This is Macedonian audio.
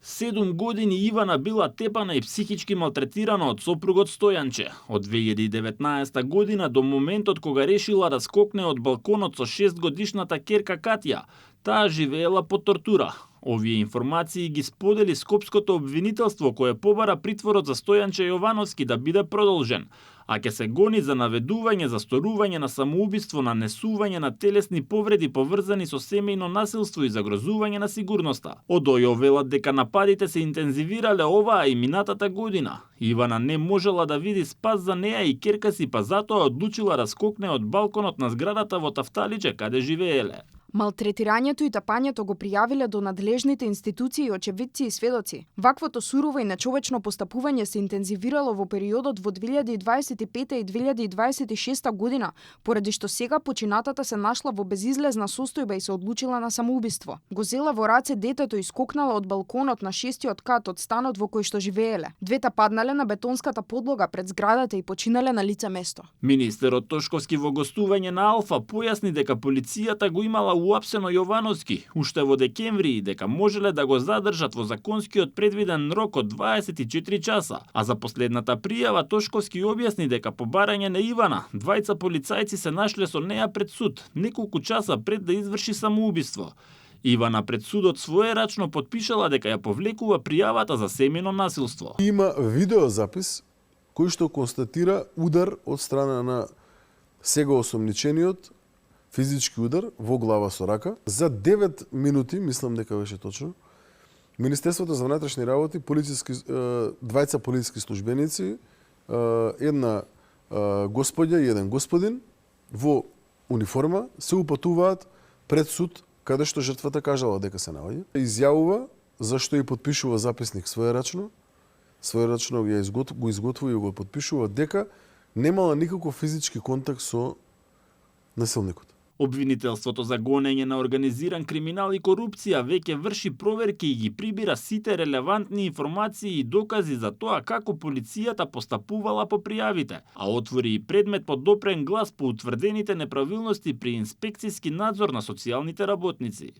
7 години Ивана била тепана и психички малтретирана од сопругот Стојанче. Од 2019 година до моментот кога решила да скокне од балконот со 6-годишната ќерка Катја, таа живеела под тортура. Овие информации ги сподели Скопското обвинителство кое побара притворот за Стојанче Јовановски да биде продолжен, а ќе се гони за наведување за сторување на самоубиство, нанесување на телесни повреди поврзани со семејно насилство и загрозување на сигурноста. Од ОЈО велат дека нападите се интензивирале оваа и минатата година. Ивана не можела да види спас за неа и ќерка си, па затоа одлучила да скокне од балконот на зградата во Тафталиџе каде живееле. Малтретирањето и тапањето го пријавиле до надлежните институции, очевидци и сведоци. Ваквото сурово и нечовечно постапување се интензивирало во периодот во 2025 и 2026 година, поради што сега починатата се нашла во безизлезна состојба и се одлучила на самоубиство. Го зела во раце детето и скокнала од балконот на 6-тиот кат од станот во кој што живееле. Двете паднале на бетонската подлога пред зградата и починале на лице место. Министерот Тошковски во гостување на Алфа појасни дека полицијата го имала уапсено Јовановски уште во декември и дека можеле да го задржат во законскиот предвиден рок од 24 часа. А за последната пријава Тошковски објасни дека по барање на Ивана, двајца полицајци се нашле со неа пред суд, неколку часа пред да изврши самоубиство. Ивана пред судот своерачно потпишала дека ја повлекува пријавата за семејно насилство. Има видеозапис кој што констатира удар од страна на сега осомничениот, физички удар во глава со рака. За 9 минути, мислам дека беше точно, Министерството за внатрешни работи, двајца полициски службеници, една господја и еден господин во униформа се упатуваат пред суд каде што жртвата кажала дека се наоѓа. Изјавува зашто и потпишува записник своерачно го изготвува и го потпишува дека немала никаков физички контакт со насилникот. Обвинителството за гонење на организиран криминал и корупција веќе врши проверки и ги прибира сите релевантни информации и докази за тоа како полицијата постапувала по пријавите, а отвори и предмет под допрен глас по утврдените неправилности при инспекцијски надзор на социјалните работници.